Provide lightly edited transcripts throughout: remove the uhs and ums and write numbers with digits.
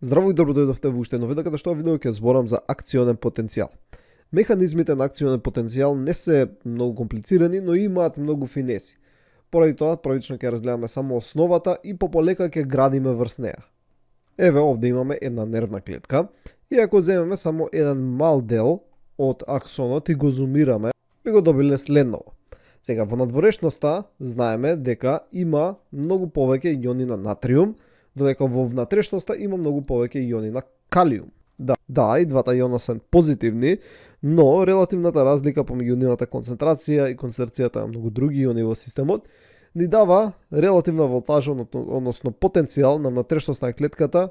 Здраво и добро дојдовте во уште едно видео, каде што видео ќе зборам за акционен потенцијал. Механизмите на акционен потенцијал не се многу комплицирани, но имаат многу финеси. Поради тоа, првично ќе разгледаме само основата и пополека ќе градиме врз неа. Еве овде имаме една нервна клетка и ако земеме само еден мал дел од аксонот и го зумираме, би го добиле следново. Сега, во надворешноста знаеме дека има многу повеќе иони на натриум, додека во внатрешноста има многу повеќе иони на калиум. Да, и двата иона се позитивни, но релативната разлика помеѓу нивната концентрација и концентрацијата на многу други иони во системот ни дава релативна волтажа, односно потенцијал на внатрешноста на клетката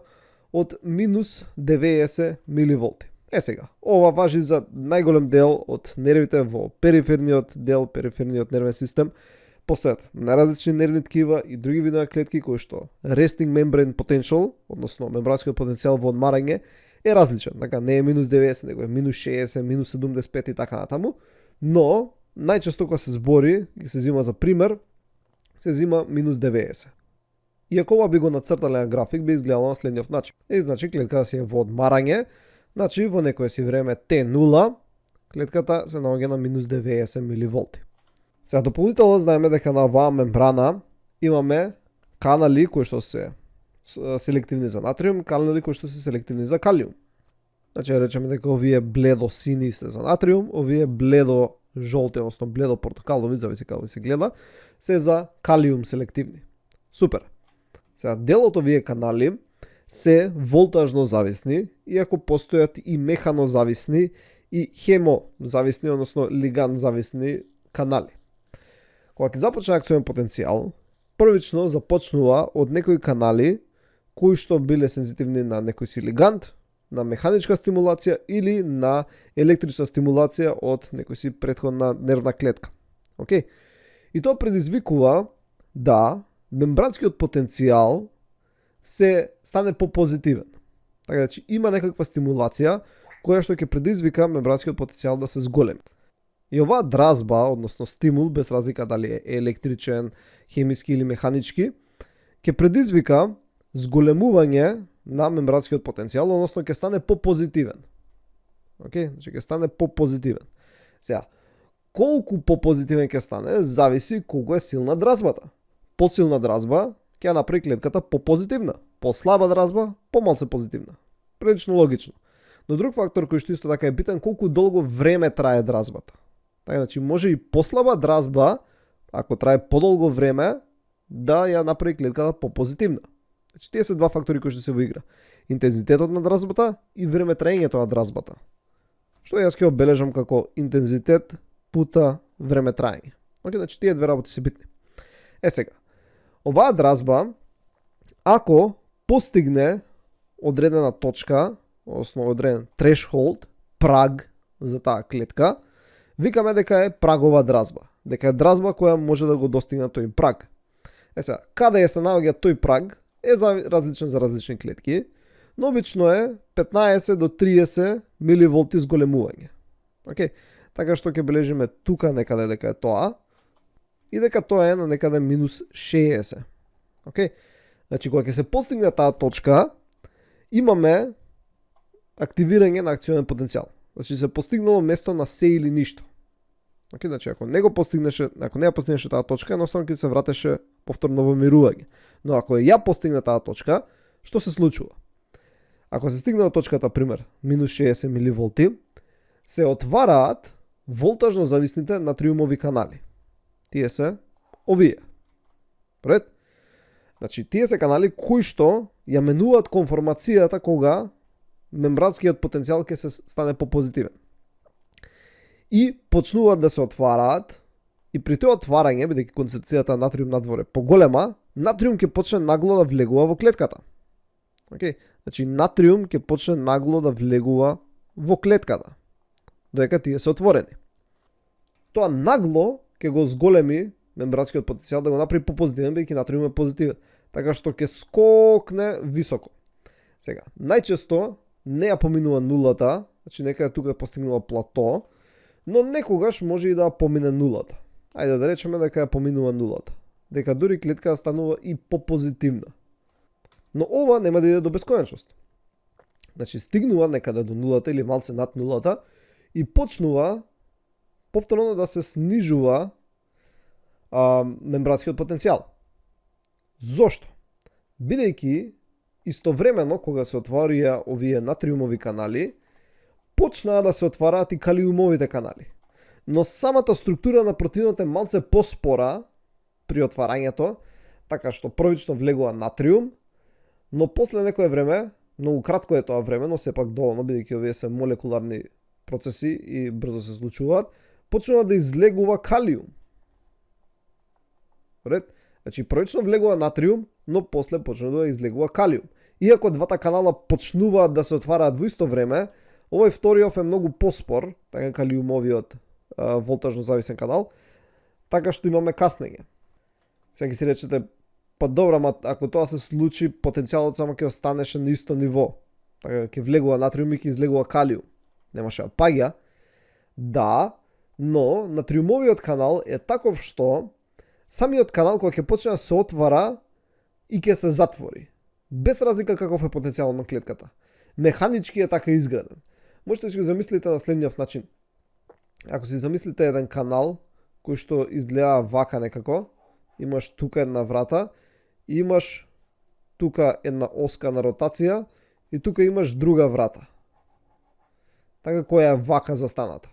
од минус 90 миливолти. Сега, ова важи за најголем дел од нервите во периферниот нервен систем. Постојат најразлични нервни ткива и други видови клетки кои што resting membrane potential, односно мембранскиот потенцијал во одмарање е различен. Така не е минус 90, него е минус 60, минус 75 и така натаму, но најчесто кога се збори и се зема за пример, се зема минус 90. Иако ова би го нацртале на график, би изгледало на следниот начин. Значи клетката си е во одмарање, значи во некое си време T0, клетката се наоѓа на минус 90 миливолти. Сега дополнително знаеме дека на оваа мембрана имаме канали кои што се селективни за натриум, канали кои што се селективни за калиум. Значи речеме дека овие бледо сини се за натриум, овие бледо жолти, односно бледо портокалови, зависи како се гледа, се за калиум селективни. Супер. Сега дел од овие канали се волтажно зависни, иако постојат и механо зависни и хемозависни, односно лиганд зависни канали. Кога ќе започне акционен потенцијал, првично започнува од некои канали кои што биле сензитивни на некој си лиганд, на механичка стимулација или на електрична стимулација од некој си претходна нервна клетка. Океј? И тоа предизвикува да мембранскиот потенцијал се стане попозитивен. Така значи има некаква стимулација која што ќе предизвика мембранскиот потенцијал да се зголеми. И оваа дразба, односно стимул, без разлика дали е електричен, хемиски или механички, ќе предизвика зголемување на мембранскиот потенцијал, односно ќе стане попозитивен. Океј, значи ќе стане попозитивен. Сега, колку попозитивен ќе стане, зависи колку е силна дразбата. Посилна дразба ќе направи клетката попозитивна, послаба дразба помалку позитивна. Прилично логично. Но друг фактор кој што исто така е битен, колку долго време трае дразбата. Така значи може и послаба дразба, ако трае подолго време, да ја направи клетката попозитивна. Значи тие се два фактори кои што се во игра. Интензитетот на дразбата и време траењето на дразбата. Што јас ќе обележам како интензитет пута време траење. Океј, значи тие две работи се битни. Сега, оваа дразба, ако постигне одредена точка, односно одреден threshold, праг за таа клетка, викаме дека е прагова дразба. Дека е дразба која може да го достигне тој праг. Сега, каде се наоѓа тој праг е различен за различни клетки, но обично е 15 до 30 миливолти зголемување. Океј, така што ќе бележиме тука некаде дека е тоа и дека тоа е на некаде минус 60. Океј, значи кога ќе се постигне таа точка, имаме активирање на акционен потенцијал. Значи се постигнало место на се или ништо. Океј, значи ако не ја постигнеше таа точка, едноставно ќе се вратеше повторно во мирување. Но ако ја постигне таа точка, што се случува? Ако се стигне до точката, пример, минус 60 миливолти, се отвараат волтажно зависните натриумови канали. Тие се овие. Пред? Значи, тие се канали кои што ја менуваат конформацијата кога мембранскиот потенцијал ќе се стане попозитивен. И почнуваат да се отвараат и при тоа отварање, бидејќи концентрацијата на натриум надвор е поголема, натриум ќе почне нагло да влегува во клетката. Океј, значи натриум ќе почне нагло да влегува во клетката, додека тие се отворени. Тоа нагло ќе го зголеми мембранскиот потенцијал да го направи попозитивен, бидејќи натриум е позитивен, така што ќе скокне високо. Сега, најчесто не ја поминува нулата, значи некаде тука е постигнува плато, но некогаш може и да помине нулата. Ајде да речеме дека ја поминува нулата. Дека дури клетката станува и попозитивна. Но ова нема да иде до бесконечност. Значи стигнува некаде до нулата или малце над нулата и почнува повторно да се снижува мембранскиот потенцијал. Зошто? Бидејќи истовремено кога се отворија овие натриумови канали, почнаа да се отвараат и калиумовите канали. Но самата структура на протеинот е малце поспора при отварањето, така што првично влегува натриум, но после некое време, многу кратко е тоа време, но сепак доволно, бидејќи овие се молекуларни процеси и брзо се случуваат, почнува да излегува калиум. Ред? Значи првично влегува натриум, но после почнува да излегува калиум. Иако двата канала почнуваат да се отвараат во исто време, овој вториот е многу поспор, така калиумовиот волтажно зависен канал, така што имаме каснење. Сега си речете, па добро, ако тоа се случи, потенцијалот само ќе останеше на исто ниво. Така ќе влегува натриум и ќе излегува калиум. Немаше да паѓа. Да, но натриумовиот канал е таков што самиот канал кога ќе почне да се отвара и ќе се затвори. Без разлика каков е потенцијалот на клетката. Механички е така изграден. Можете да си го замислите на следниот начин. Ако си замислите еден канал кој што изгледа вака некако, имаш тука една врата, и имаш тука една оска на ротација и тука имаш друга врата. Така која е вака застаната.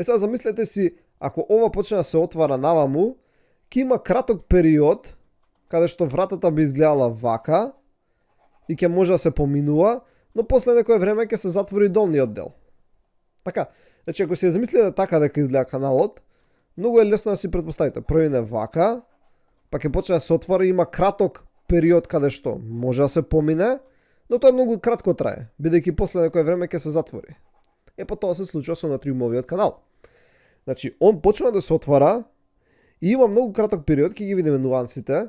Сега замислете си, ако ова почне да се отвара наваму, ќе има краток период каде што вратата би изгледала вака и ќе може да се поминува, но после некое време ќе се затвори долниот дел. Така, значи ако си замислите така дека изгледа каналот, многу е лесно да си претпоставите. Првин е вака, па ќе почне да се отвори, има краток период каде што може да се помине, но тоа многу кратко трае, бидејќи после некое време ќе се затвори. Па тоа се случува со натриумовиот канал. Значи, он почнува да се отвара и има многу краток период, ќе ги видиме нуансите,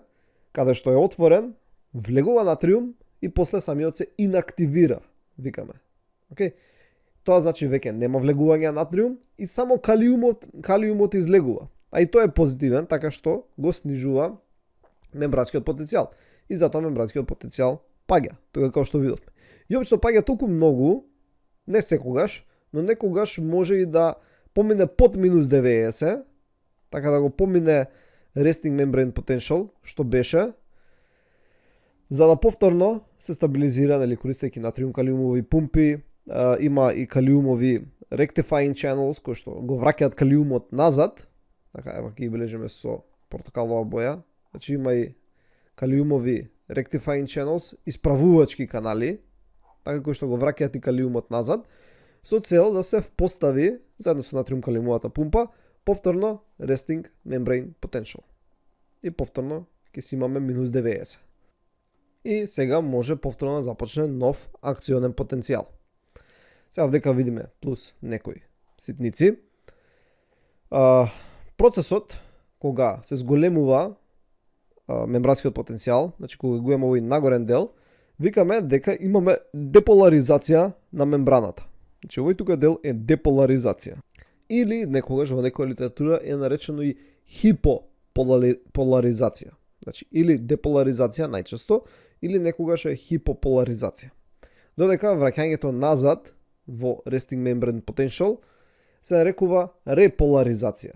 каде што е отворен, влегува натриум и после самиот се инактивира, викаме. Океј? Тоа значи веќе нема влегување на натриум и само калиумот излегува. А и тоа е позитивен, така што го снижува мембранскиот потенцијал. И затоа мембранскиот потенцијал паѓа, тога како што видовме. И обично паѓа толку многу, не секогаш, но некогаш може и да помине под минус 90, така да го помине resting membrane potential, што беше, за да повторно се стабилизира, нели, користејќи натриум калиумови пумпи, има и калиумови rectifying channels, кои што го враќаат калиумот назад, така ева ги бележиме со портокалова боја, значи има и калиумови rectifying channels, исправувачки канали, така кои што го враќаат и калиумот назад, со цел да се впостави, заедно со натриум калиумовата пумпа, повторно resting membrane potential. И повторно ќе си имаме минус 90. И сега може повторно да започне нов акционен потенцијал. Сега вдека видиме плюс некои ситници. Процесот кога се зголемува мембранскиот потенцијал, значи кога го имаме овој нагорен дел, викаме дека имаме деполаризација на мембраната. Значи овој тука дел е деполаризација. Или некогаш во некоја литература е наречено и хипополаризација. Значи или деполаризација најчесто, или некогаш е хипополаризација. Додека враќањето назад во resting membrane potential се нарекува реполаризација.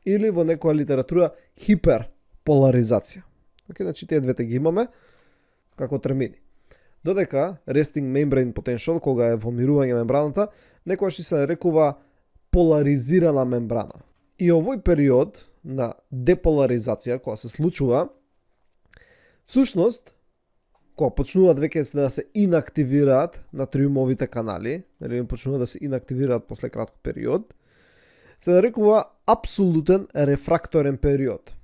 Или во некоја литература хиперполаризација. Значи тие двете ги имаме како термини. Додека resting membrane potential, кога е во мирување мембраната, некогаш се нарекува поларизирана мембрана. И овој период на деполаризација која се случува, всушност, кога почнуваат веќе да се инактивираат натриумовите канали, нели почнуваат да се инактивираат после кратко период, се нарекува апсолутен рефракторен период.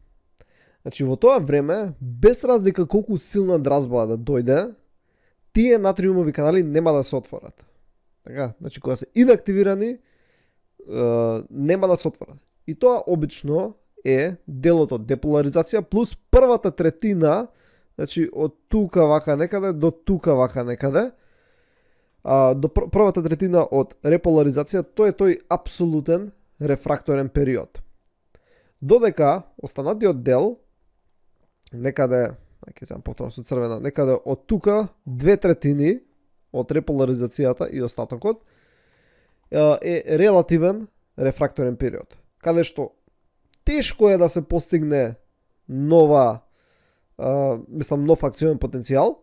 Значи во тоа време, без разлика колку силна дразба да дојде, тие натриумови канали нема да се отворат. Така, значи кога се инактивирани, нема да се отворат. И тоа обично е делот од деполаризација плюс првата третина, значи од тука вака некаде до тука вака некаде, до првата третина од реполаризација, тој е тој апсолутен рефракторен период. Додека останатиот дел, некаде, ќе се повторно со црвена, некаде од тука 2/3 од реполаризацијата и остатокот е релативен рефракторен период, каде што тешко е да се постигне нов акционен потенцијал,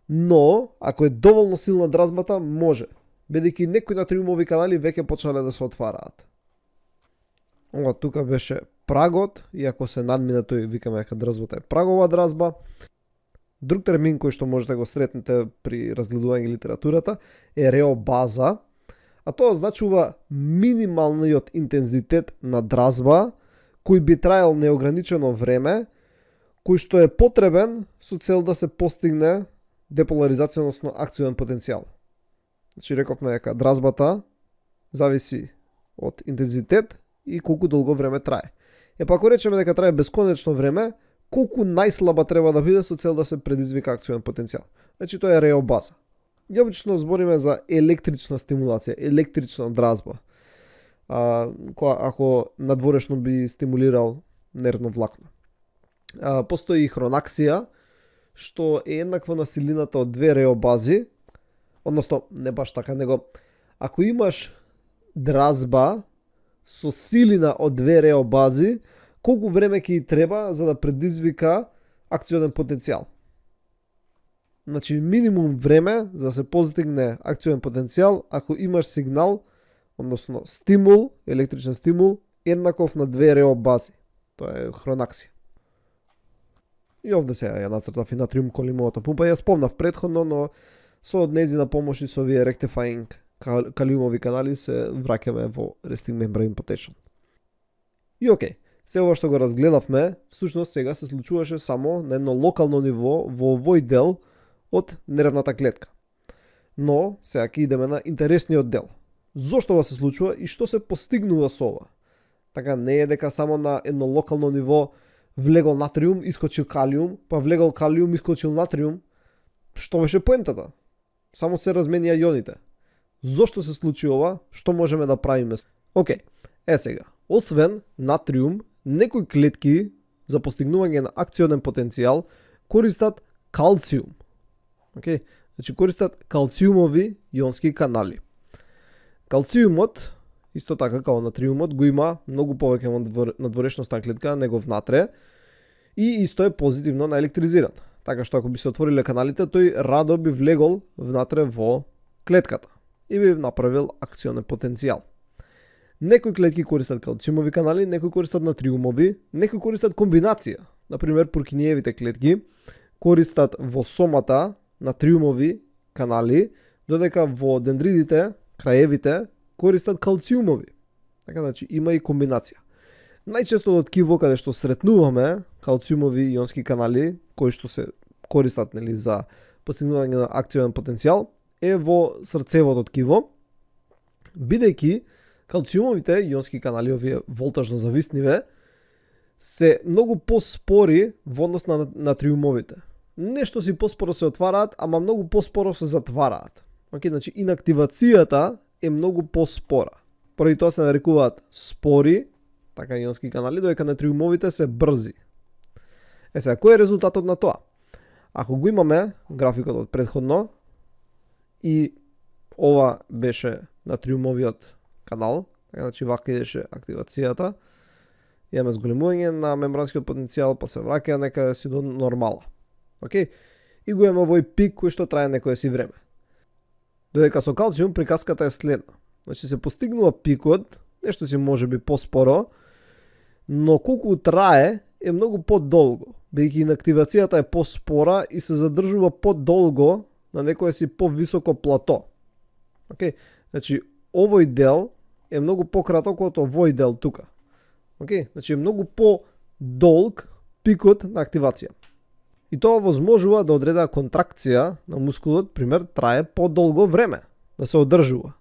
но ако е доволно силна дразбата, може, бидејќи некои натриумови канали веќе почнале да се отвараат. Ова тука беше прагот, иако се надмина тој, викаме дека дразбата е прагова дразба. Друг термин кој што можете да го сретнете при разгледување литературата е реобаза, а тоа означува минималниот интензитет на дразба кој би траел неограничено време, кој што е потребен со цел да се постигне деполаризација, односно акционен потенцијал. Значи рековме дека дразбата зависи од интензитет и колку долго време трае. Па ако речеме дека трае бесконечно време, колку најслаба треба да биде со цел да се предизвика акционен потенцијал. Значи тоа е реобаза. Ја обично збориме за електрична стимулација, електрична дразба. Која ако надворешно би стимулирал нервно влакно. Постои и хронаксија, што е еднаква на силината од две реобази, односно не баш така, него ако имаш дразба со силина од две реобази, колку време ќе треба за да предизвика акционен потенцијал. Значи минимум време за да се постигне акционен потенцијал ако имаш сигнал, односно стимул, електричен стимул, еднаков на две реобази. Тоа е хронаксија. И овде сега ја нацртав и натриум колимовата пумпа, ја спомнав претходно, но со нејзина помош и со овие rectifying калиумови канали се враќаме во resting membrane potential. И окей, се ова што го разгледавме, всушност сега се случуваше само на едно локално ниво во овој дел од нервната клетка. Но сега ќе идеме на интересниот дел. Зошто ова се случува и што се постигнува со ова? Така не е дека само на едно локално ниво влегол натриум, искочил калиум, па влегол калиум, искочил натриум. Што беше поентата? Само се разменија јоните. Зошто се случи ова? Што можеме да правиме? Окей, сега. Освен натриум, некои клетки за постигнување на акционен потенцијал користат калциум. Окей, значи користат калциумови јонски канали. Калциумот, исто така како натриумот, го има многу повеќе надворешноста на клетка него внатре и исто е позитивно наелектризиран. Така што ако би се отвориле каналите, тој радо би влегол внатре во клетката и би направил акционен потенцијал. Некои клетки користат калциумови канали, некои користат натриумови, некои користат комбинација. Например, пуркиниевите клетки користат во сомата натриумови канали, додека во дендридите, краевите, користат калциумови. Така значи има и комбинација. Најчесто од ткиво каде што сретнуваме калциумови јонски канали, кои што се користат за постигнување на акционен потенцијал, е во срцевото ткиво, бидејќи калциумовите јонски канали, овие волтажно зависниве, се многу поспори во однос на натриумовите. Нешто си поспоро се отвараат, ама многу поспоро се затвараат. Океј, значи инактивацијата е многу поспора. Поради тоа се нарекуваат спори, така јонски канали, додека натриумовите се брзи. Сега, кој е резултатот на тоа? Ако го имаме графикот од претходно и ова беше натриумовиот канал, така значи вака идеше активацијата, имаме зголемување на мембранскиот потенцијал, па се враќа некаде си до нормала. Океј? И го имаме овој пик кој што трае некое си време. Додека со калциум приказката е следна. Значи се постигнува пикот, нешто си може би поспоро, но колку трае е многу подолго, бидејќи инактивацијата е поспора и се задржува подолго на некое си повисоко плато. Океј? Значи овој дел е многу пократок од овој дел тука. Океј? Значи е многу подолг пикот на активација. И тоа возможува да одредена контракција на мускулот, пример, трае подолго време, да се одржува.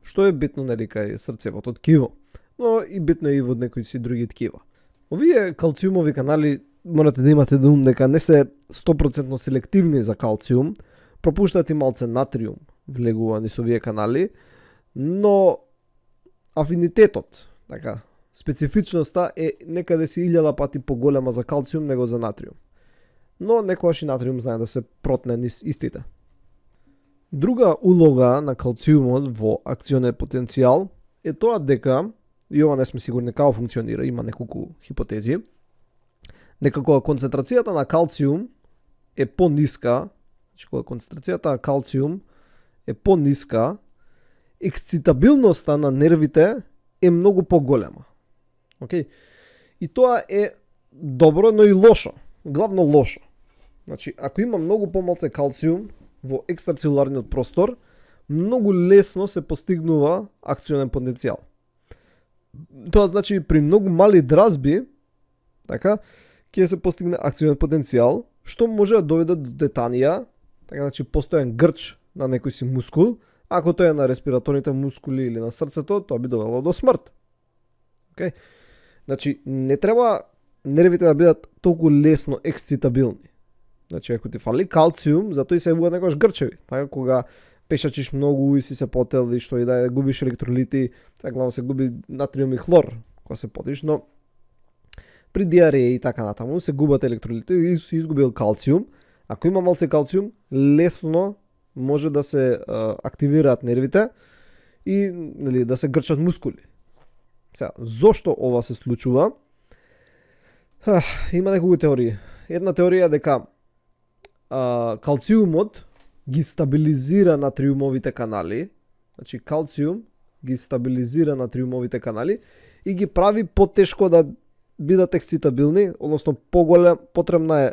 Што е битно нели кај срцевото ткиво, но и битно е и во некои си други ткива. Овие калциумови канали морате да имате да ум дека не се 100% селективни за калциум, пропуштат и малце натриум влегува низ овие канали, но афинитетот, така, специфичноста е некаде си 1000 пати поголема за калциум него за натриум. Но некогаш и натриум знае да се протне низ истите. Друга улога на калциумот во акционен потенцијал е тоа дека, и ова не сме сигурни како функционира, има неколку хипотези, дека кога концентрацијата на калциум е пониска, значи кога концентрацијата на калциум е пониска, ексцитабилноста на нервите е многу поголема. Okay? И тоа е добро, но и лошо. Главно лошо. Значи, ако има многу помалце калциум во екстрацелуларниот простор, многу лесно се постигнува акционен потенцијал. Тоа значи при многу мали дразби, така, ќе се постигне акционен потенцијал, што може да доведе до детанија, така значи постојан грч на некој си мускул, ако тоа е на респираторните мускули или на срцето, тоа би довело до смрт. Okay? Значи, не треба нервите да бидат толку лесно ексцитабилни. Значи, ако ти фали калциум, затоа и се јавуваат некојаш грчеви. Така, кога пешачиш многу и си се потел и што и да губиш електролити, така главно се губи натриум и хлор кога се потиш, но при диареја и така натаму се губат електролити и се изгубил калциум. Ако има малце калциум, лесно може да се активираат нервите и да се грчат мускули. Сега, зошто ова се случува? Има неколку теории. Една теорија е дека калциумот ги стабилизира натриумовите канали. Значи, калциум ги стабилизира натриумовите канали и ги прави потешко да бидат ексцитабилни, односно потребна е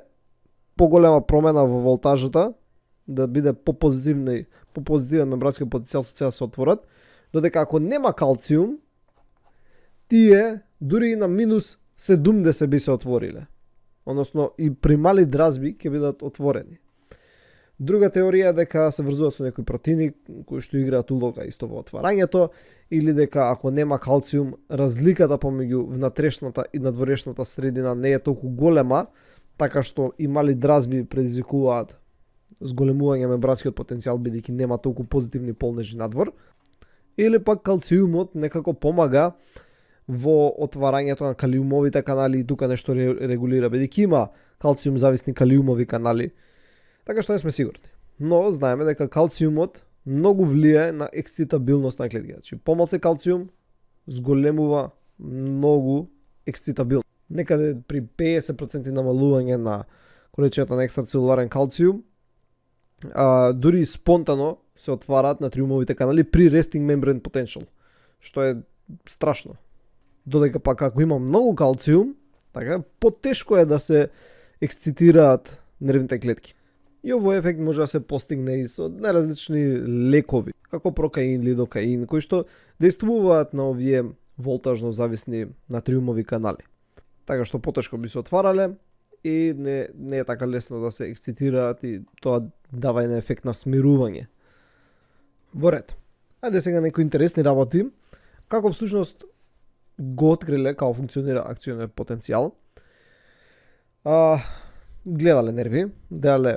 поголема промена во волтажата, да биде попозитивен мембранскиот потенцијал со цел се отворат, додека ако нема калциум, тие дури и на минус 70 би се отвориле. Односно и при мали дразби ќе бидат отворени. Друга теорија е дека се врзуваат со некои протеини кои што играат улога исто во отварањето, или дека ако нема калциум, разликата помеѓу внатрешната и надворешната средина не е толку голема, така што и мали дразби предизвикуваат зголемување мембранскиот потенцијал бидејќи нема толку позитивни полнежи надвор, или пак калциумот некако помага во отварањето на калиумовите канали и тука нешто регулира, бидејќи има калциум зависни калиумови канали, така што не сме сигурни. Но знаеме дека калциумот многу влијае на ексцитабилност на клетките. Значи, помалце калциум зголемува многу ексцитабилност. Некаде при 50% намалување на количината на екстрацелуларен калциум, дури спонтано се отвараат натриумовите канали при resting membrane potential, што е страшно. Додека пак ако има многу калциум, така потешко е да се ексцитираат нервните клетки. И овој ефект може да се постигне и со неразлични лекови, како прокаин, лидокаин, кои што действуваат на овие волтажно зависни натриумови канали. Така што потешко би се отварале и не е така лесно да се ексцитираат и тоа дава еден ефект на смирување. Во ред. Ајде сега некои интересни работи. Како всушност го откриле како функционира акционен потенцијал. Гледале нерви,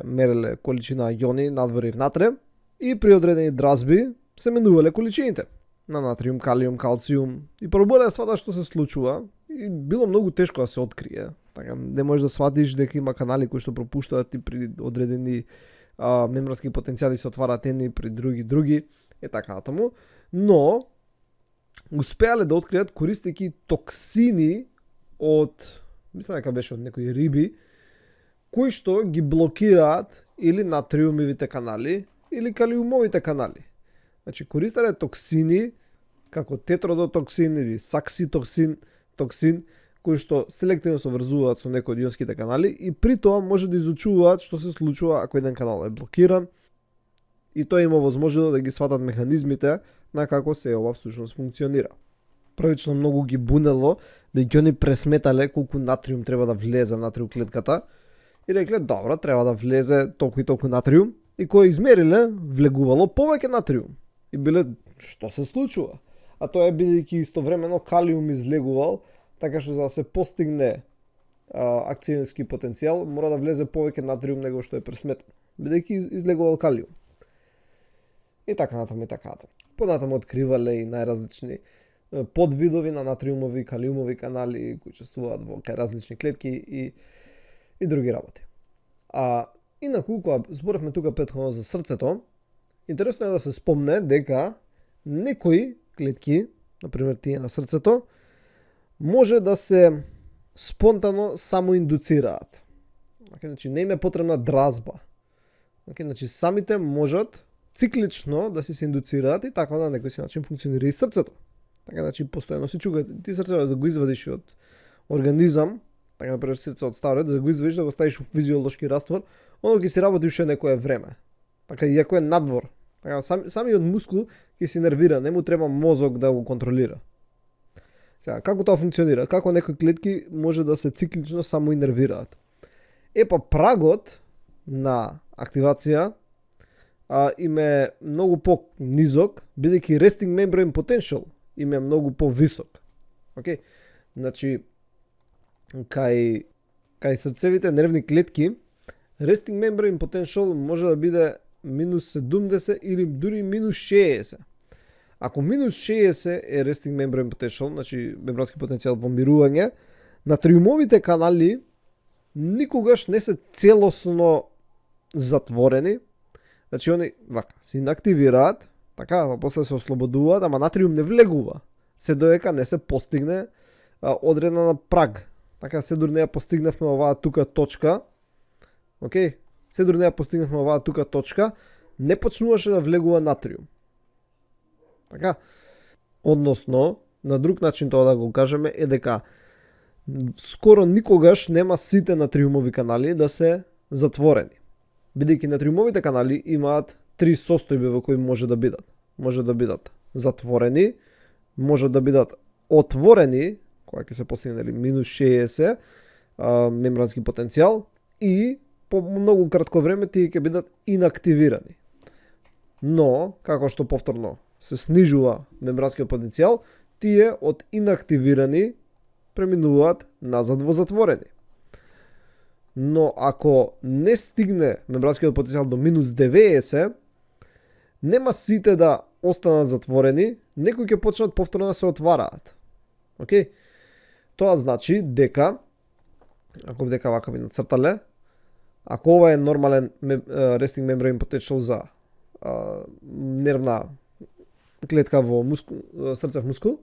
мереле количина јони надвор и внатре и при одредени дразби се менувале количините на натриум, калиум, калциум и пробувале да сватат што се случува и било многу тешко да се открие. Така не можеш да сватиш дека има канали кои што пропуштаат и при одредени мембрански потенцијали се отвараат едни при други е така натаму, но успеале да откријат користејќи токсини од, мислам дека беше од некои риби, кои што ги блокираат или натриумовите канали или калиумовите канали. Значи користеле токсини како тетродотоксин или сакситоксин, кои што селективно се врзуваат со некои од ионските канали и при тоа може да изучуваат што се случува ако еден канал е блокиран и тоа има возможност да ги сватат механизмите на како се ова всушност функционира. Првично многу ги бунело бидејќи они пресметале колку натриум треба да влезе внатре у клетката и рекле добро, треба да влезе толку и толку натриум и кога измериле влегувало повеќе натриум. И биле што се случува? А тоа е бидејќи истовремено калиум излегувал, така што за да се постигне акционерски потенцијал мора да влезе повеќе натриум него што е пресметено, бидејќи излегувал калиум. И така натаму. Понатаму откривале и најразлични подвидови на натриумови, калиумови канали кои учествуваат во кај различни клетки и други работи. Инаку, кога зборевме тука претходно за срцето, Интересно е да се спомне дека некои клетки, например тие на срцето, може да се спонтано самоиндуцираат. Значи не им е потребна дразба. Значи самите можат циклично да се индуцираат и така на некој си начин функционира и срцето. Така значи постојано си чука ти срцето да го извадиш од организам, така например срце од старот, да го извадиш да го ставиш во физиолошки раствор, оно ќе си работи уште некое време. Така иако е надвор. Така самиот мускул ќе се нервира, не му треба мозок да го контролира. Сега, како тоа функционира? Како некои клетки може да се циклично само инервираат? Прагот на активација им е многу по-низок, бидејќи resting membrane potential им е многу по-висок. Okay? Значи, кај срцевите нервни клетки, resting membrane potential може да биде минус 70 или дури минус 60. Ако минус 60 е resting membrane potential, значи мембрански потенцијал во мирување, натриумовите канали никогаш не се целосно затворени. Значи они се инактивираат, така, после се ослободуваат, ама натриум не влегува. Се доека не се постигне одредена праг. Така, се дури не ја постигнавме оваа тука точка. Океј? Се дури не ја постигнавме оваа тука точка, не почнуваше да влегува натриум. Така? Односно, на друг начин тоа да го кажеме е дека скоро никогаш нема сите натриумови канали да се затворени. Бидејќи натриумовите канали имаат три состојби во кои може да бидат. Може да бидат затворени, може да бидат отворени, кога ќе се постигне минус 60 мембрански потенцијал, и по многу кратко време тие ќе бидат инактивирани. Но, како што повторно се снижува мембранскиот потенцијал, тие од инактивирани преминуваат назад во затворени. Но ако не стигне мембранскиот потенцијал до минус 90, нема сите да останат затворени, некои ќе почнат повторно да се отвараат. Океј? Тоа значи дека, ако дека вака би нацртале, ако ова е нормален resting membrane potential за нервна клетка во срцев мускул,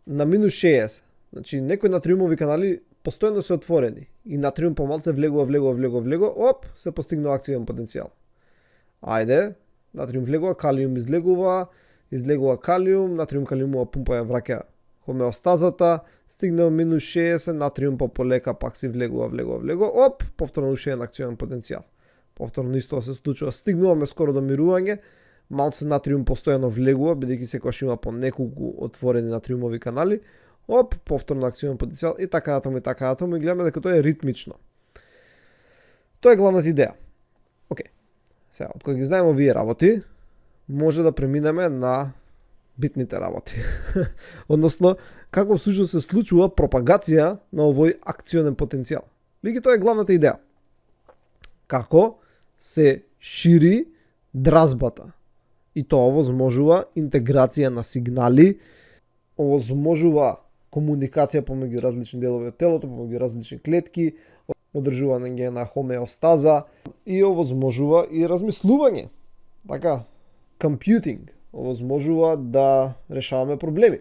на минус 60, значи некои натриумови канали постојано се отворени и натриум помалце влегува, оп, се постигнува акцијен потенцијал. Ајде, натриум влегува, калиум излегува калиум, натриум калиумова пумпа ја враќа хомеостазата, стигне минус 60, натриум полека пак си влегува, оп, повторно уште еден акцијен потенцијал. Повторно исто се случува, стигнуваме скоро до мирување, малце натриум постојано влегува, бидејќи секогаш има по неколку отворени натриумови канали, оп, повторно акцијен потенцијал и така натаму и гледаме дека тоа е ритмично. Тоа е главната идеја. Океј. Сега, од кога ги знаеме овие работи, може да преминеме на битните работи. Односно, како всушност се случува пропагација на овој акционен потенцијал. Веќе тоа е главната идеја. Како се шири дразбата. И тоа овозможува интеграција на сигнали, овозможува комуникација помеѓу различни делови од телото, помеѓу различни клетки, одржување на хомеостаза и овозможува и размислување. Така, computing, овозможува да решаваме проблеми.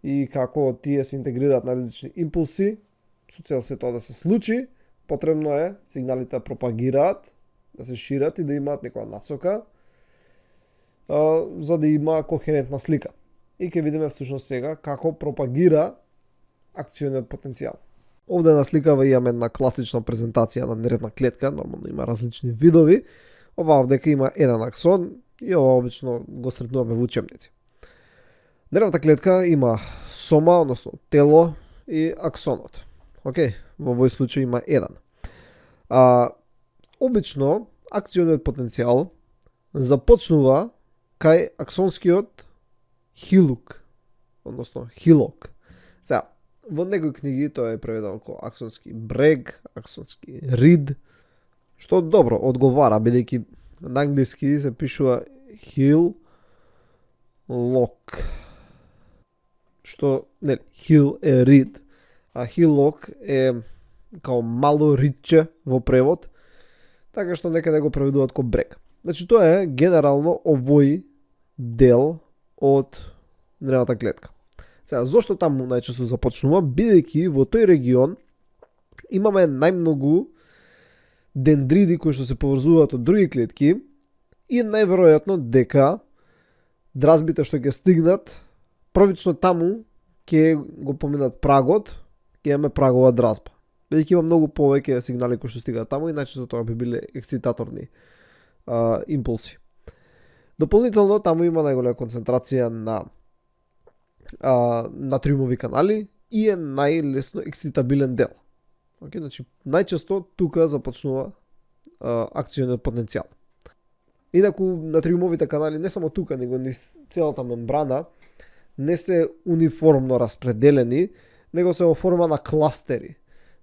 И како тие се интегрираат на различни импулси, со цел се тоа да се случи, потребно е сигналите да пропагираат, да се шират и да имаат некоја насока, за да има кохерентна слика. И ќе видиме всушност сега како пропагира акциониот потенцијал. Овде на сликава имаме една класична презентација на нервна клетка, нормално има различни видови. Ова овдека има еден аксон и ова обично го сретнуваме во учебници. Нервната клетка има сома, односно тело и аксонот. Океј, во овој случај има еден. Обично акциониот потенцијал започнува кај аксонскиот хилук, односно хилок. Сега, во некои книги тоа е преведено како аксонски брег, аксонски рид, што добро одговара, бидејќи на англиски се пишува хил лок. Што, нели, хил е рид, а хилок е као мало ридче во превод, така што некаде го преведуваат како брег. Значи тоа е генерално овој дел од нервната клетка. Сега, зошто таму најчесто започнува? Бидејќи во тој регион имаме најмногу дендриди кои што се поврзуваат од други клетки и најверојатно дека дразбите што ќе стигнат првично таму ќе го поминат прагот, ќе имаме прагова дразба. Бидејќи има многу повеќе сигнали кои што стигаат таму и најчесто тоа би биле ексцитаторни импулси. Дополнително таму има најголема концентрација на натриумови канали и е најлесно ексцитабилен дел. Okay, значи, најчесто тука започнува акциониот потенцијал. Инаку натриумовите канали не само тука, него низ целата мембрана не се униформно распределени, него се во форма на кластери.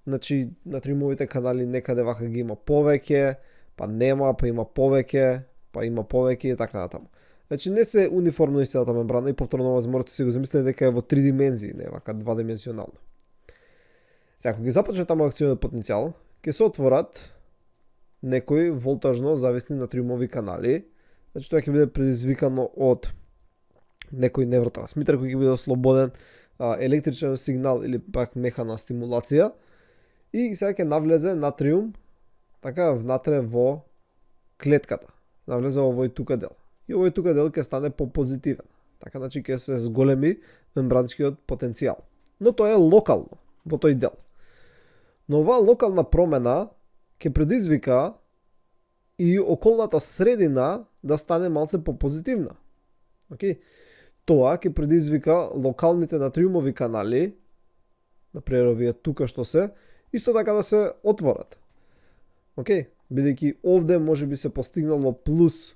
Значи, натриумовите канали некаде вака ги има повеќе, па нема, па има повеќе, па има повеќе и така натаму. Значи не се униформно из целата мембрана и повторно можете си го замислите дека е во 3 димензии, не вака двадимензионално. Сега, кога ги започне таму акциониот потенцијал, ќе се отворат некои волтажно зависни натриумови канали. Значи тоа ќе биде предизвикано од некој невротрансмитер кој ќе биде ослободен, електричен сигнал или пак механа стимулација и сега ќе навлезе натриум така внатре во клетката. Навлезе во овој тука дел. И овој тука дел ќе стане попозитивен. Така значи ќе се зголеми мембранскиот потенцијал. Но тоа е локално во тој дел. Но оваа локална промена ќе предизвика и околната средина да стане малце попозитивна. Okay? Тоа ќе предизвика локалните натриумови канали, например овие тука што се, исто така да се отворат. Okay? Бидејќи овде може би се постигнало плюс,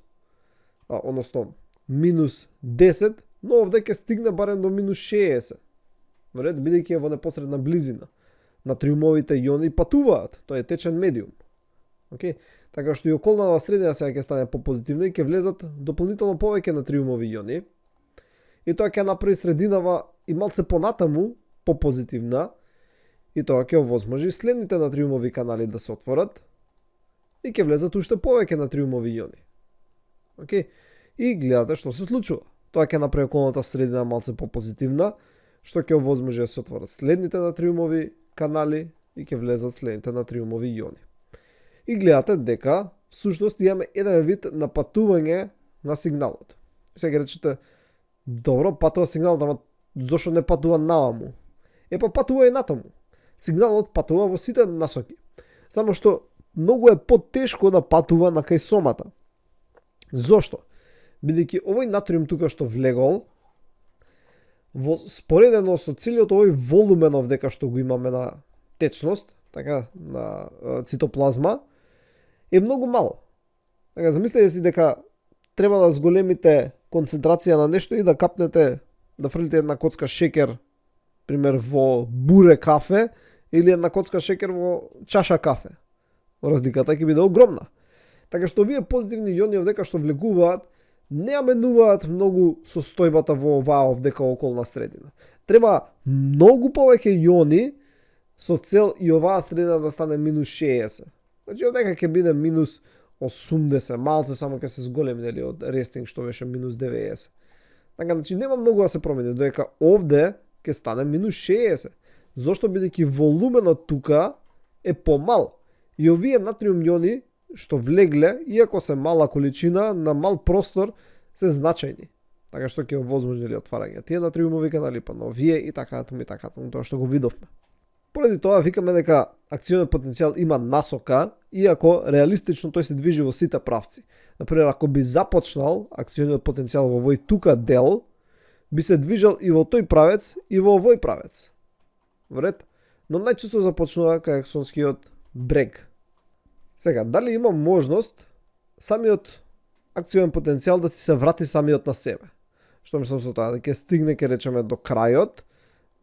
односно минус 10, но овде ќе стигне барем до минус 60. Вред, бидејќи е во непосредна близина. Натриумовите иони патуваат, тоа е течен медиум. Okay? Така што и околната средина сега ќе стане попозитивна и ќе влезат дополнително повеќе натриумови иони. И тоа ќе направи срединава и малце понатаму попозитивна и тоа ќе овозможи следните натриумови канали да се отворат и ќе влезат уште повеќе натриумови иони. Okay? И гледате што се случува. Тоа ќе направи околната средина малце попозитивна, што ќе овозможи да се отворат следните натриумови канали и ќе влезат следните натриумови иони. И гледате дека всушност имаме еден вид напатување на сигналот. Сега речете, добро, патува сигналот, ама зошто не патува наваму? Па патува и натаму. Сигналот патува во сите насоки. Само што многу е потешко да патува на кај сомата. Зошто? Бидејќи овој натриум тука што влегол, во споредено со целиот овој волумен овдека што го имаме на течност, така, на цитоплазма, е многу мал. Така, замислете си дека треба да зголемите концентрација на нешто и да капнете, да фрлите една коцка шекер, пример во буре кафе, или една коцка шекер во чаша кафе. Разликата ќе биде огромна. Така што овие позитивни иони овдека што влегуваат, не ја менуваат многу состојбата во оваа овдека околна средина. Треба многу повеќе иони со цел и оваа средина да стане минус 60. Значи овдека ќе биде минус 80, малце само ќе се зголеми нели од рестинг што беше минус 90. Така значи нема многу да се промени, додека овде ќе стане минус 60. Зошто? Бидејќи волуменот тука е помал. И овие натриум иони што влегле, иако се мала количина, на мал простор се значајни. Така што ќе овозможни отварање тие натриумови канали, па на овие и така натаму, тоа што го видовме. Поради тоа викаме дека акциониот потенцијал има насока, иако реалистично тој се движи во сите правци. Например, ако би започнал акциониот потенцијал во овој тука дел, би се движал и во тој правец и во овој правец. Вред? Но најчесто започнува кај аксонскиот брег. Сега, дали има можност самиот акционен потенцијал да си се врати самиот на себе? Што мислам со тоа? Да ќе стигне, ќе речеме, до крајот,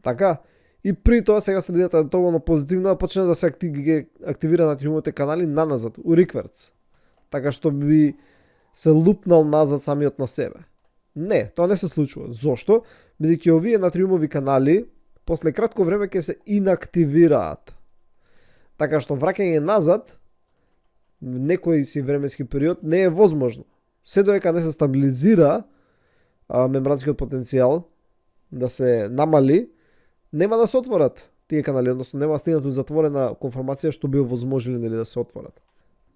така? И при тоа сега средината е доволно позитивна, да почне да се активира натриумовите канали наназад, у рикверц. Така што би се лупнал назад самиот на себе. Не, тоа не се случува. Зошто? Бидејќи овие натриумови канали после кратко време ќе се инактивираат. Така што враќање назад некој си временски период не е возможно. Се додека не се стабилизира мембранскиот потенцијал, да се намали, нема да се отворат тие канали, односно нема да стигнат до затворена конформација што би овозможили да се отворат.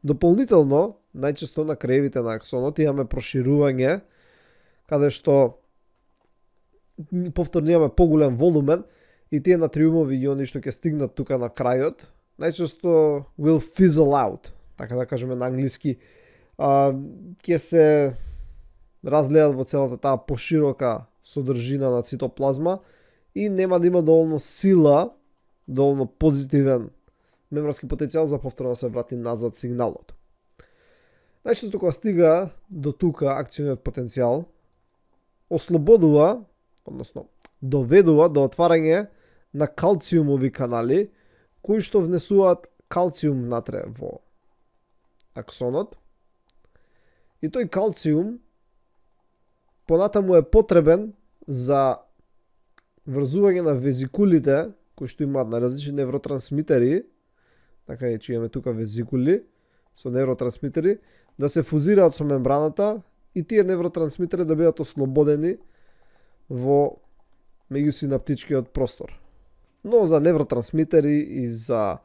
Дополнително, најчесто на краевите на аксонот имаме проширување, каде што повторно имаме поголем волумен и тие натриумови иони што ќе стигнат тука на крајот, најчесто will fizzle out, така да кажеме на англиски, ќе се разлеат во целата таа поширока содржина на цитоплазма и нема да има доволно сила, доволно позитивен мембрански потенцијал за повторно да се врати назад сигналот. Најчесто кога стига до тука акциониот потенцијал, ослободува, односно доведува до отварање на калциумови канали, кои што внесуваат калциум внатре во аксонот. И тој калциум понатаму е потребен за врзување на везикулите, кои што имаат на различни невротрансмитери, така е че имаме тука везикули со невротрансмитери, да се фузираат со мембраната и тие невротрансмитери да бидат ослободени во меѓусинаптичкиот простор. Но за невротрансмитери и за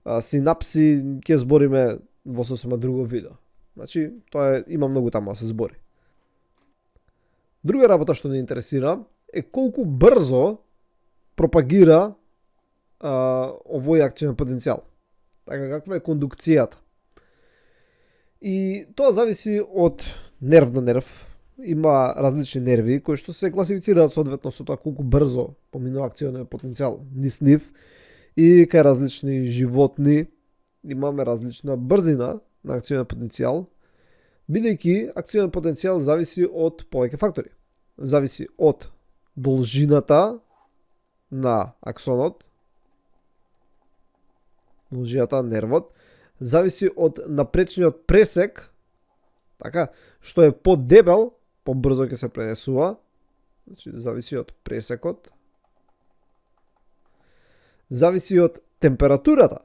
синапси ќе збориме во сосема друго видео. Значи, тоа има многу таму да се збори. Друга работа што не интересира е колку брзо пропагира овој акционен потенцијал. Така, каква е кондукцијата. И тоа зависи од нерв до нерв. Има различни нерви кои што се класифицираат соодветно со тоа колку брзо поминува акционен потенцијал низ нив. И кај различни животни имаме различна брзина на акционен потенцијал, бидејќи акционен потенцијал зависи од повеќе фактори. Зависи од должината на аксонот, должината на нервот, зависи од напречниот пресек, така, што е подебел, побрзо ќе се пренесува, значи зависи од пресекот, зависи од температурата,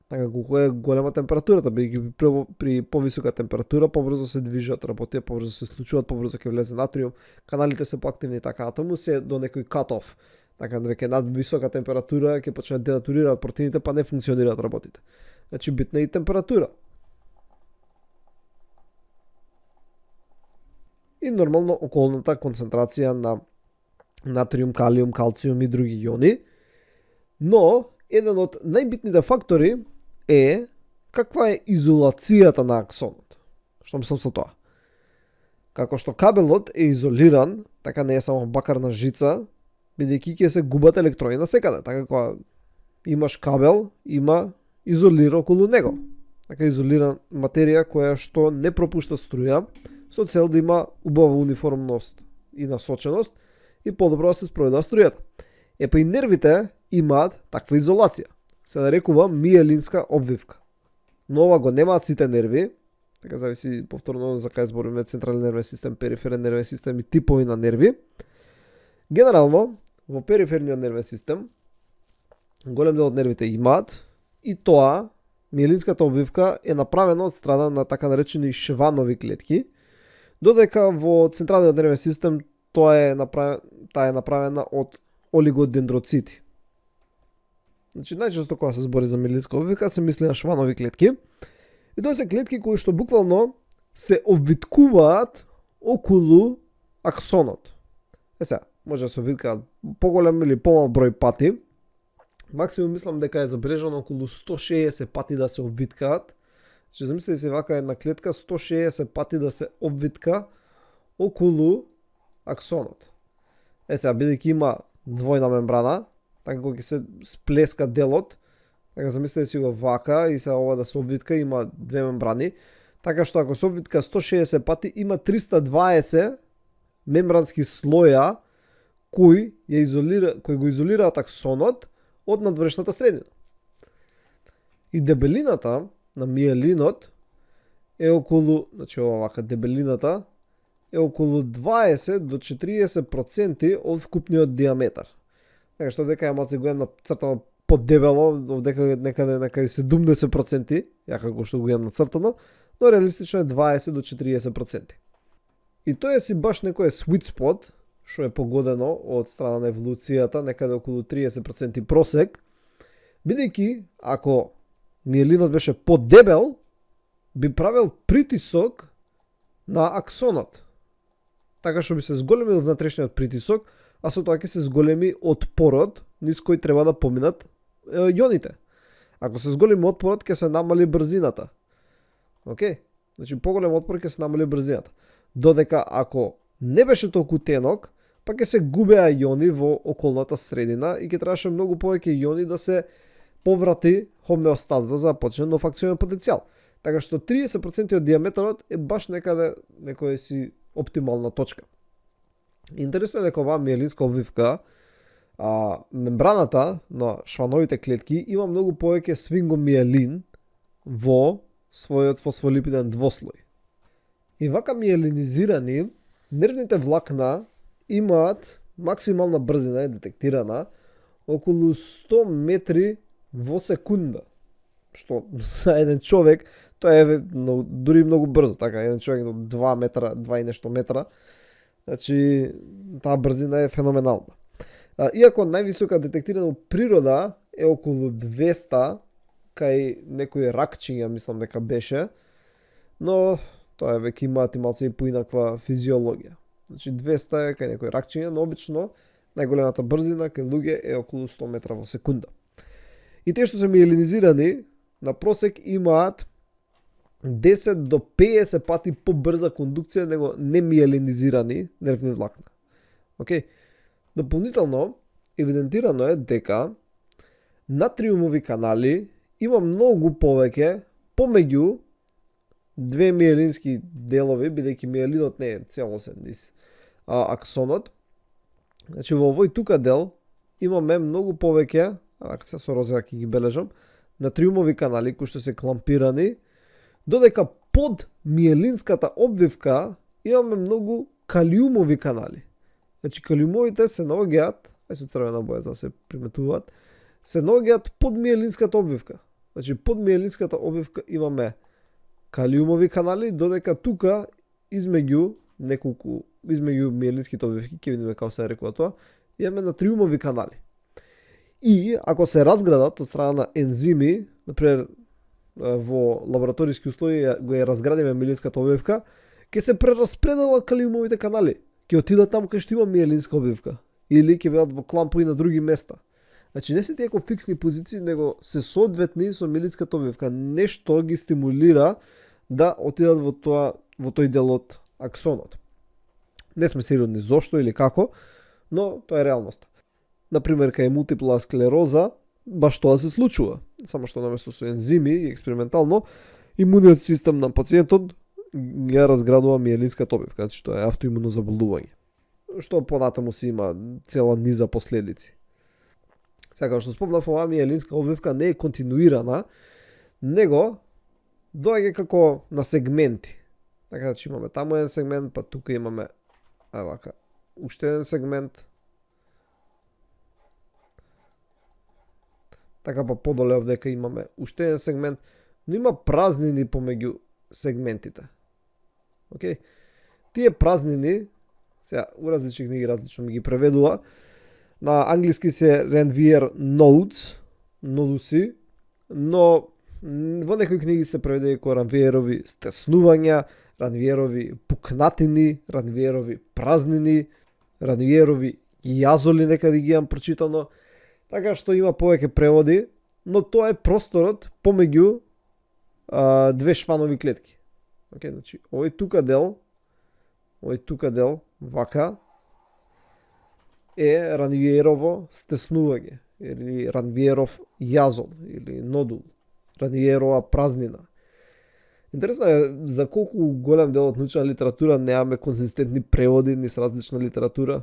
така колку е голема температурата, бидејќи при повисока температура побрзо се движат работите, побрзо се случуваат, побрзо ќе влезе натриум, каналите се поактивни, така атому се до некој cut-off. Така веќе над висока температура ќе почнат да денатурираат протеините, па не функционираат работите. Значи битна и температура. И нормално околната концентрација на натриум, калиум, калциум и други иони. Но еден од најбитните фактори е каква е изолацијата на аксонот. Што мислам со тоа? Како што кабелот е изолиран, така не е само бакарна жица, бидејќи ќе се губат електрони насекаде. Така кога имаш кабел, има изолира околу него. Така изолирана материја која што не пропушта струја, со цел да има убава униформност и насоченост и подобро да се спроведа струјата. Па и нервите имаат таква изолација. Се нарекува миелинска обвивка. Но ова го немаат сите нерви, така зависи повторно за кај збориме централен нервен систем, периферен нервен систем и типови на нерви. Генерално, во периферниот нервен систем, голем дел од нервите имаат и тоа, миелинската обвивка е направена од страна на така наречени шванови клетки, додека во централниот нервен систем таа е направена од олигодендроцити. Значи, најчесто кога се збори за миелинска обвивка се мисли на шванови клетки. И тоа се клетки кои што буквално се обвиткуваат околу аксонот. Сега, може да се обвиткаат поголем или помал број пати. Максимум мислам дека е забележано околу 160 пати да се обвиткаат. Значи, замислите си вака една клетка 160 пати да се обвитка околу аксонот. Сега, бидејќи има двојна мембрана, така кога ќе се сплеска делот, така замислете си го вака и се ова да се обвитка, има две мембрани, така што ако се обвитка 160 пати, има 320 мембрански слоја кои го изолираат аксонот од надвршната средина. И дебелината на миелинот е околу, значи ова вака, дебелината е околу 20 до 40% од вкупниот диаметар. Така што дека ја малце големна цртано подебело, овдека некаде 70%, ја како што го имам нацртано, но реалистично е 20 до 40%. И тоа е си баш некој sweet spot, што е погодено од страна на еволуцијата, некаде околу 30% просек, бидејќи ако миелинот беше подебел, би правил притисок на аксонот. Така што би се зголемил внатрешниот притисок, а со тоа ќе се зголеми отпорот низ кој треба да поминат јоните. Ако се зголеми отпорот, ќе се намали брзината. Океј? Значи поголем отпор ќе се намали брзината. Додека ако не беше толку тенок, па ќе се губеа јони во околната средина и ќе требаше многу повеќе јони да се поврати хомеостаза за да почне нов акционен потенцијал. Така што 30% од диаметрот е баш некаде некоја си оптимална точка. Интересно е дека оваа миелинска обвивка, мембраната на швановите клетки има многу повеќе свингомиелин во својот фосфолипиден двослој. И вака миелинизирани, нервните влакна имаат максимална брзина е детектирана околу 100 метри во секунда. Што за еден човек тоа е дури многу брзо, така еден човек до 2 метра, 2 и нешто метра. Значи таа брзина е феноменална. Иако највисока детектирана природа е околу 200 кај некои ракчиња, мислам дека беше, но тоа е веќе имаат и малце и поинаква физиологија. Значи 200 е кај некои ракчиња, но обично најголемата брзина кај луѓе е околу 100 метра во секунда. И тие што се миелинизирани на просек имаат 10 до 50 пати побрза кондукција него немиелинизирани нервни влакна. Океј. Дополнително евидентирано е дека натриумови канали има многу повеќе помеѓу две миелински делови, бидејќи миелинот не е целосен низ аксонот. Значи во овој тука дел имаме многу повеќе, ако се со розега ќе ги бележам, натриумови канали кои што се клампирани, додека под миелинската обвивка имаме многу калиумови канали. Значи калиумовите се наоѓаат, со црвена боја за да се приметуваат, се наоѓаат под миелинската обвивка. Значи под миелинската обвивка имаме калиумови канали, додека тука измеѓу миелинските обвивки, ќе видиме како се рекува тоа, имаме натриумови канали. И ако се разградат од страна на ензими, например во лабораториски услови го е разградиме миелинската обвивка, ќе се прераспределат калиумовите канали. Ќе отидат таму кај што има миелинска обвивка или ќе бидат во клампови на други места. Значи не се тие како фиксни позиции, него се соодветни со миелинската обвивка. Нешто ги стимулира да отидат во тој дел од аксонот. Не сме сигурни зошто или како, но тоа е реалноста. Например, кај мултипла склероза, баш тоа се случува. Само што наместо со ензими и експериментално, имуниот систем на пациентот ја разградува миелинската обвивка, значи тоа е автоимуно заболување. Што понатаму си има цела низа последици. Сега што спомнав, оваа миелинска обвивка не е континуирана, него доаѓа како на сегменти. Така че имаме таму еден сегмент, па тука имаме уште еден сегмент. Така па подоле овдека имаме уште еден сегмент, но има празнини помеѓу сегментите. Океј? Тие празнини, сега у различни книги различно ми ги преведува, на англиски се Ranvier nodes, нодуси, но во некои книги се преведе како Ранвиерови стеснувања, Ранвиерови пукнатини, Ранвиерови празнини, Ранвиерови јазоли некаде ги имам прочитано, така што има повеќе преводи, но тоа е просторот помеѓу две шванови клетки. Океј, значи овој тука дел, вака, е Ранвиерово стеснување, или Ранвиеров јазол, или нодул, Ранвиерова празнина. Интересно е за колку голем дел од научна литература немаме конзистентни преводи низ различна литература.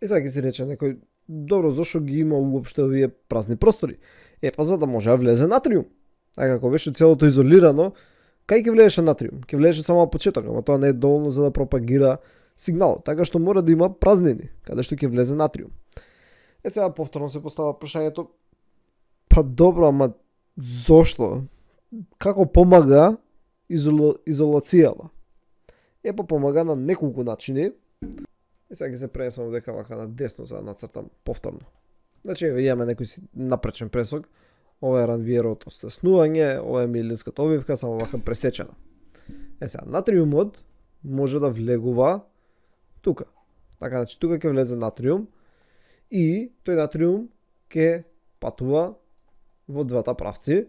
И сега ќе си рече некој, добро, зашо ги има уопште овие празни простори? Па за да може да влезе натриум. А како беше целото изолирано, кај ќе влезеше натриум? Ќе влезеше само на почеток, ама тоа не е доволно за да пропагира сигналот. Така што мора да има празнини, каде што ќе влезе натриум. Сега повторно се постава прашањето, па добро, ама зошто? Како помага изолацијава? Па помага на неколку начини. Сега ќе се пренесам дека вака на десно за да нацртам повторно. Значи, имаме некој си напречен пресок. Ова е ранвиерот стеснување, ова е миелинската обвивка, само вака пресечена. Сега, натриумот може да влегува тука. Така, значи, тука ќе влезе натриум и тој натриум ќе патува во двата правци.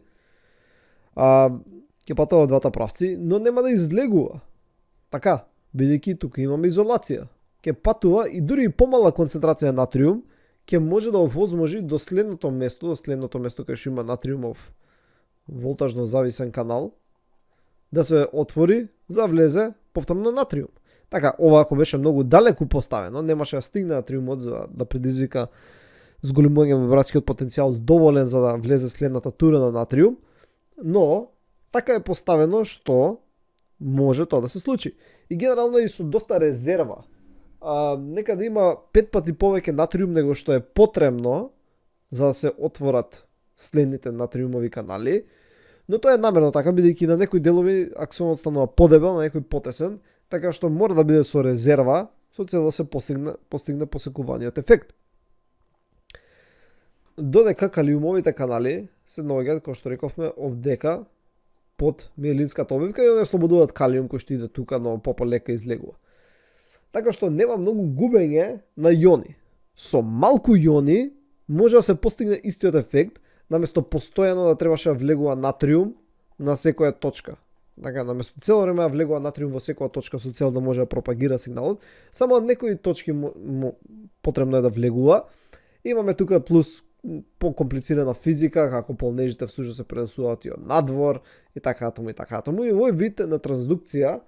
Ќе патува во двата правци, но нема да излегува. Така, бидејќи тука имаме изолација. Ќе патува и дури и помала концентрација натриум ќе може да овозможи до следното место кај што има натриумов волтажно зависен канал, да се отвори за влезе повторно натриум. Така, ова ако беше многу далеку поставено, немаше да стигне натриумот за да предизвика зголемување на вибрацијскиот потенцијал доволен за да влезе следната тура на натриум, но така е поставено што може тоа да се случи. И генерално и со доста резерва. Некаде има 5 пати повеќе натриум него што е потребно за да се отворат следните натриумови канали, но тоа е намерно така, бидејќи на некои делови аксонот станува подебел, на некој потесен, така што мора да биде со резерва, со цел да се постигне посекуваниот ефект. Додека калиумовите канали се наоѓаат, како што рековме, овдека под миелинската обвивка и не слободуваат калиум кој што иде тука, но пополека излегува. Така што нема многу губење на јони. Со малку јони може да се постигне истиот ефект, наместо постојано да требаше да влегува натриум на секоја точка. Така, наместо цело време да влегува натриум во секоја точка со цел да може да пропагира сигналот, само на некои точки потребно е да влегува. Имаме тука плюс покомплицирана физика, како полнежите всушност се пренесуваат и од надвор и така натаму и така натаму. И овој вид на трансдукција,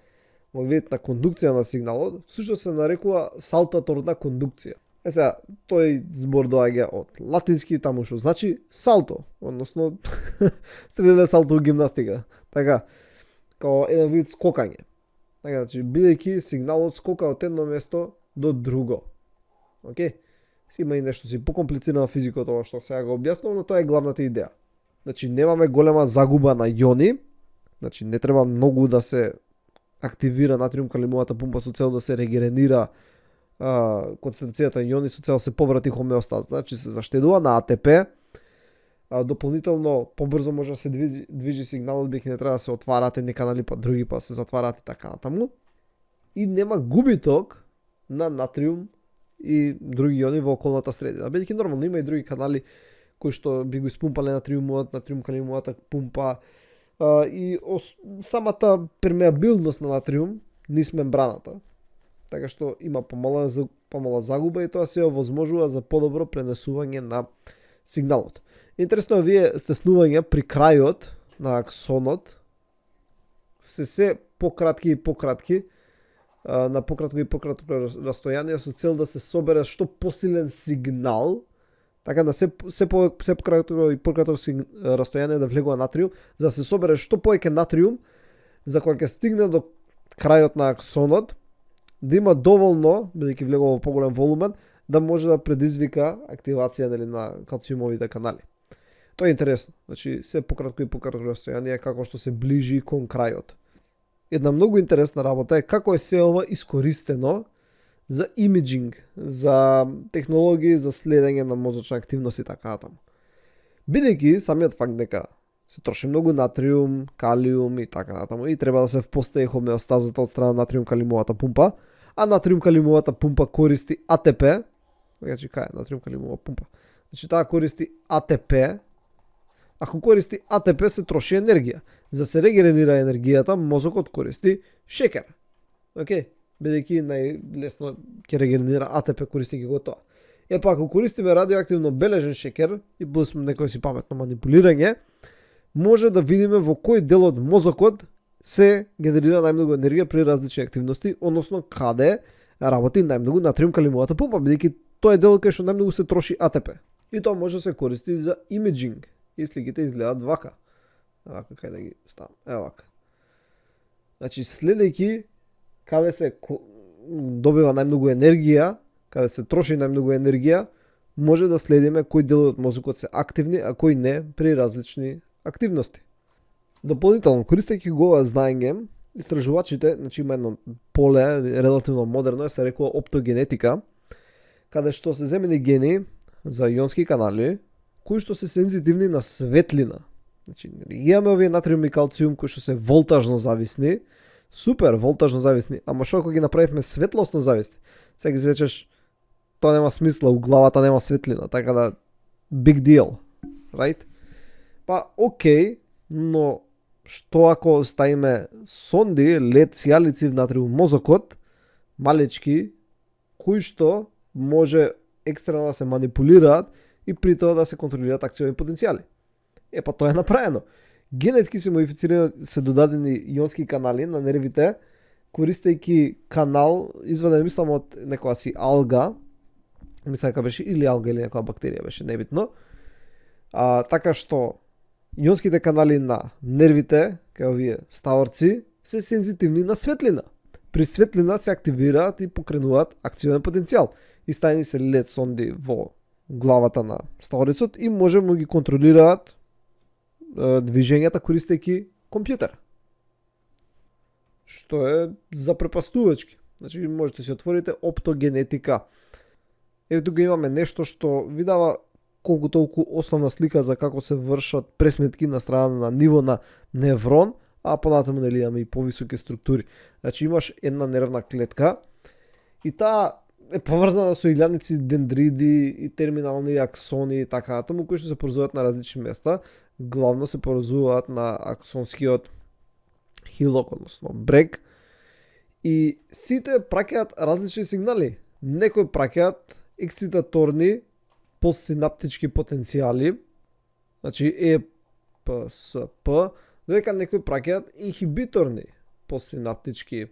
овој вид на кондукција на сигналот, всушност се нарекува салтаторна кондукција. Сега, тој збор доаѓа од латински, таму што значи салто, односно сте виделе салто у гимнастика. Така, као еден вид скокање. Така, значи, бидејќи сигналот скока од едно место до друго. Океј? Си има и нешто си покомплицирано физика од ова што сега го објаснувам, но тоа е главната идеја. Значи, немаме голема загуба на јони, значи не треба многу да се активира натриум калиумовата пумпа со цел да се регенерира концентрацијата на јони со цел да се поврати хомеостаз. Значи се заштедува на АТП, дополнително побрзо може да се движи сигналот, бидејќи не треба да се отварат едни канали па други па се затварат и така натаму. И нема губиток на натриум и други јони во околната средина. Бидејќи нормално има и други канали кои што би го испумпале натриум калиумовата пумпа и самата пермеабилност на натриум низ мембраната. Така што има помала загуба и тоа се овозможува за подобро пренесување на сигналот. Интересно е овие стеснувања при крајот на аксонот се пократки и пократки, на пократко и пократко растојание со цел да се собере што посилен сигнал, така да се пократко и пократко растојание да влегува натриум, за да се собере што повеќе натриум за кога ќе стигне до крајот на аксонот, да има доволно, бидејќи влегува во поголем волумен, да може да предизвика активација на калциумовите канали. Тоа е интересно. Значи, се пократко и пократко растојание како што се ближи кон крајот. Една многу интересна работа е како е се ова искористено за имиджинг, за технологии за следење на мозочна активност и така натаму. Бидејќи самиот факт дека се троши многу натриум, калиум и така натаму и треба да се впостави хомеостазата од страна натриум калиумовата пумпа, а натриум калиумовата пумпа користи АТП. Значи, кај е натриум калиумова пумпа? Значи, таа користи АТП. Ако користи АТП се троши енергија. За се регенерира енергијата, мозокот користи шекер. Океј, бидејќи најлесно ќе регенерира АТП користејќи го тоа. Па ако користиме радиоактивно бележен шекер и плюс некој си паметно манипулирање, може да видиме во кој дел од мозокот се генерира најмногу енергија при различни активности, односно каде работи најмногу натриум калиумовата пумпа, бидејќи тоа е делот кај што најмногу се троши АТП. И тоа може да се користи за имиджинг. И сликите изгледаат вака. Вака, кај да ги ставам. Вака. Значи, следејќи каде се добива најмногу енергија, каде се троши најмногу енергија, може да следиме кои делови од мозокот се активни, а кои не при различни активности. Дополнително, користејќи го ова знаење, истражувачите, значи има едно поле, релативно модерно, се рекува оптогенетика, каде што се земени гени за ионски канали, кои што се сензитивни на светлина. Значи, имаме овие натриум и калциум кои што се волтажно зависни, супер, волтажно зависни, ама што ако ги направивме светлосно зависни? Сега ги речеш, тоа нема смисла, у главата нема светлина, така да, big deal, right? Па, окей, но што ако ставиме сонди, лед сијалици внатре у мозокот, малечки, кои што може екстерно да се манипулираат и при тоа да се контролираат акциони потенцијали. Па тоа е направено. Генетски се модифицирани, се додадени ионски канали на нервите, користејќи канал изваден, мислам, од некоја си алга, мислам дека беше или алга или некоја бактерија, беше небитно. Така што ионските канали на нервите, кај овие ставорци, се сензитивни на светлина. При светлина се активираат и покренуваат акционен потенцијал. И ставени се лед сонди во главата на ставорецот и може да ги контролираат движењата користејќи компјутер. Што е запрепастувачки. Значи можете да си отворите оптогенетика. Еве тука имаме нешто што ви дава колку толку основна слика за како се вршат пресметки на страна на ниво на неврон, а понатаму нели имаме и повисоки структури. Значи имаш една нервна клетка и таа е поврзана со илјадници дендриди и терминални аксони и така натаму, кои што се поразуваат на различни места. Главно се поразуваат на аксонскиот хилок, односно брег. И сите праќаат различни сигнали. Некои праќаат ексцитаторни постсинаптички потенцијали, значи ЕПСП, додека некои праќаат инхибиторни постсинаптички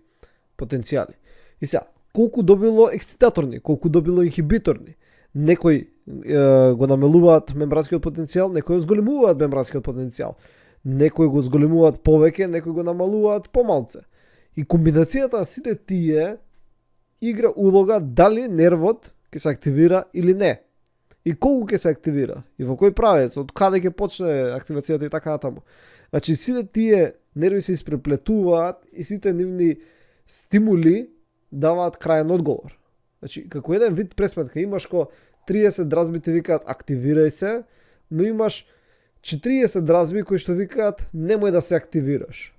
потенцијали. И сега, колку добило ексцитаторни, колку добило инхибиторни. Некои го намалуваат мембранскиот потенцијал, некои го зголемуваат мембранскиот потенцијал. Некои го зголемуваат повеќе, некои го намалуваат помалце. И комбинацијата на сите тие игра улога дали нервот ќе се активира или не. И колку ќе се активира, и во кој правец, од каде ќе почне активацијата и така натаму. Значи сите тие нерви се испреплетуваат и сите нивни стимули даваат крајен одговор. Значи, како еден вид пресметка, имаш ко 30 дразби ти викаат активирај се, но имаш 40 дразби кои што викаат немој да се активираш.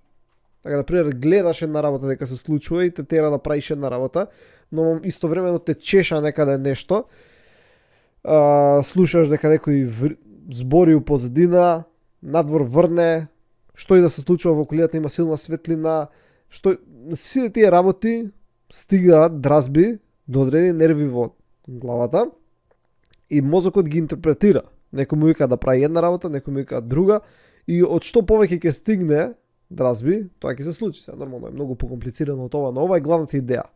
Така да, пример, гледаш една работа дека се случува и те тера да правиш една работа, но истовремено те чеша некаде нешто, слушаш дека некој збори у позадина, надвор врне, што и да се случува во колијата има силна светлина, што сите тие работи стигаат дразби до одредени нерви во главата и мозокот ги интерпретира. Некој му вика да прави една работа, некој му вика друга и од што повеќе ќе стигне дразби, тоа ќе се случи. Сега нормално е многу покомплицирано од ова, но ова е главната идеја.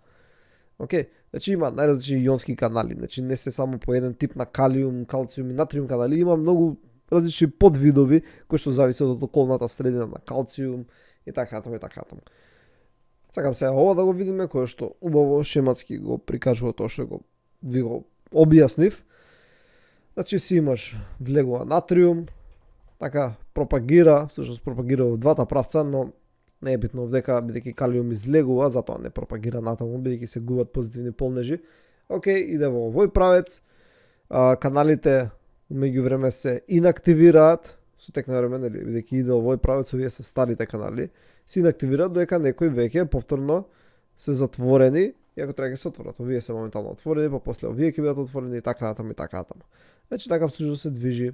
Океј, значи има најразлични ионски канали, значи не се само по еден тип на калиум, калциум и натриум канали, има многу различни подвидови кои што зависат од околната средина на калциум и така натаму и така натаму. Сакам сега ова да го видиме, кое што убаво шематски го прикажува тоа што ви го објаснив. Значи си имаш влегува натриум, така пропагира, всушност пропагира во двата правца, но не е битно овдека, бидејќи калиум излегува, затоа не пропагира натаму, бидејќи се губат позитивни полнежи. Океј, иде во овој правец, каналите меѓу време се инактивираат, со тек на време, бидејќи иде овој правец, овие се старите канали, се инактивираат додека некои веќе повторно се затворени, иако треба да се отворат. Овие се моментално отворени, па после овие ќе бидат отворени и така натаму и така натаму. Значи така всушност се движи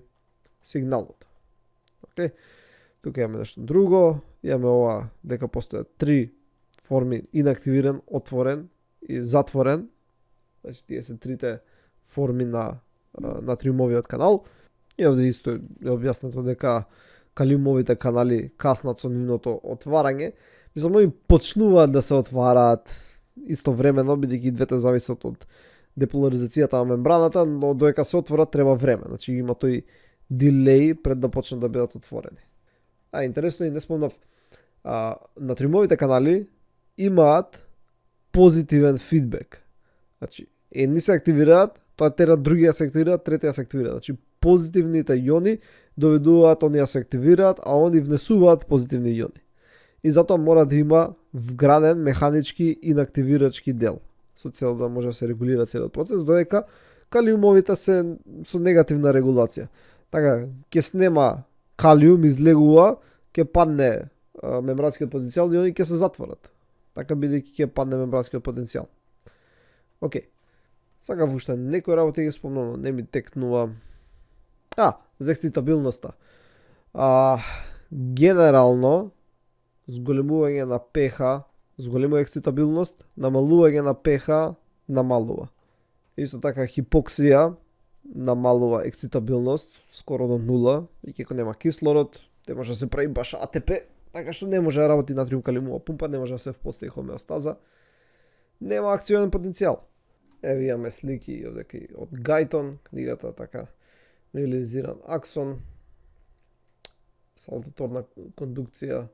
сигналот. Океј. Тука имаме нешто друго, имаме ова дека постојат три форми: инактивиран, отворен и затворен. Значи тие се трите форми на натриумовиот канал. И овде исто е објаснато дека калиумовите канали каснат со нивното отварање. Мислам, они почнуваат да се отвараат истовремено, бидејќи двете зависат од деполаризацијата на мембраната, но додека се отворат треба време. Значи има тој дилеј пред да почнат да бидат отворени. Интересно и не спомнав, натриумовите канали имаат позитивен фидбек. Значи, едни се активираат, Тоа тера другија се активираат, третија се активира. Значи позитивните иони доведуваат оние се активираат, а они внесуваат позитивни иони. И затоа мора да има вграден механички инактивирачки дел, со цел да може да се регулира целиот процес, додека калиумовите се со негативна регулација. Така, ќе снема калиум, излегува, ќе падне мембранскиот потенцијал и они ќе се затворат. Така бидејќи ќе падне мембранскиот потенцијал. Океј. Сакав уште некои работи ги спомнам, но не ми текнува. За ексцитабилноста. Генерално, зголемување на pH зголемува ексцитабилност, намалување на pH намалува. Исто така хипоксија намалува ексцитабилност скоро до нула, и како нема кислород, не може да се прави баш АТП, така што не може да работи натриум калиумова пумпа, не може да се впостави хомеостаза. Нема акционен потенцијал. Еве имаме слики од Гајтон, книгата така, реализиран аксон, салтаторна кондукција.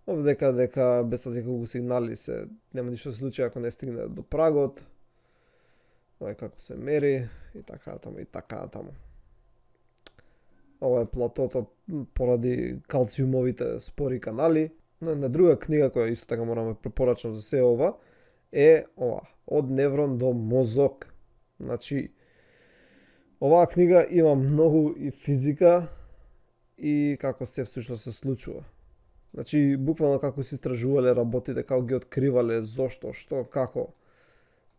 Овдека дека без неколку сигнали нема ништо да се случи ако не стигне до прагот. Ова е како се мери и така таму. Ова е платото поради калциумовите спори канали. Но една друга книга која исто така мораме препорачам за се ова е ова, Од неврон до мозок. Значи, оваа книга има многу и физика и како се всушност се случува. Значи, буквално како се истражувале работите, како ги откривале, зошто, што, како.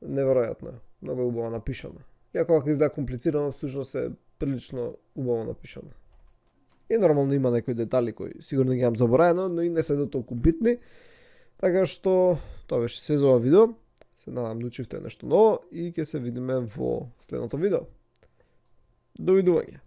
Неверојатно е. Многу е убаво напишано. Иако ако изгледа комплицирано, всушност е прилично убаво напишано. И нормално има некои детали кои сигурно ги имам забораено, но и не се до толку битни. Така што, тоа беше се за ова видео. Се надам да учивте нешто ново и ќе се видиме во следното видео. Довидување.